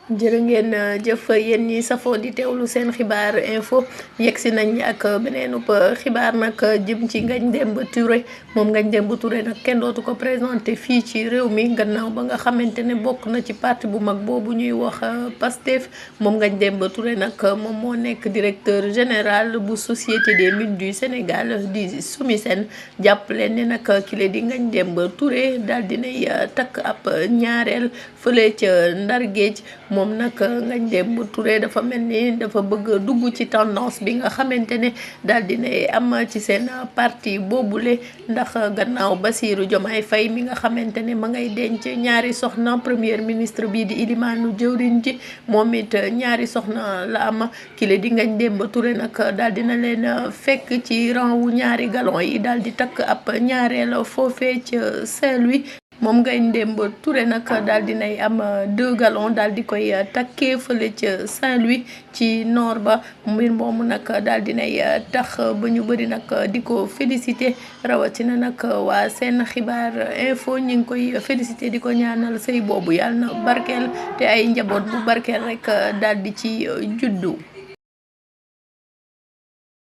jërë ngeen jëf yéen ñi safoo di teewlu seen xibaar info yegsi nañ ak beneenub xibaar nag jëm ci Ngagne Demba Touré moom Ngagne Demba Touré nag kenn dootu ko présenté fii ci réew mi gannaaw ba nga xamante ne bokk na ci parti bu mag boobu ñuy wax Pastef moom Ngagne Demba Touré nag moom moo nekk directeur général bu société des mines du Sénégal di SOMISEN jàpp leen ne nag kile di Ngagne Demba Touré daal dinay takk ab ñaareel fële ca Ndar Géej moom nag Ngagne Demba Touré dafa mel ni dafa bëgg dugg ci tendance bi nga xamante ne daal dinay am ci seen parti boobule ndax gannaaw Bassirou Diomaye Faye mi nga xamante ne ma ngay denc ñaari soxna premier ministre bii di ilimaanu jëwriñ ji moom it ñaari soxna la am kile di Ngagne Demba Touré nag daal dina leen fekk ci rang wu ñaari galon yi daal di takk ab ñaareel foofee ca Saint-Louis moom Ngagne Demba Touré nag daal dinay am 2 galons daal di koy takkee fële ca Saint-Louis ci nord ba mbir moomu nag daal dinay tax ba ñu bëri nag di ko félicité rawatina nag waa seen xibaar info ñu ngi koy félicité di ko ñaanal sëy boobu yàlla na barkeel te ay njaboot bu barkeel rek daal di ci juddu.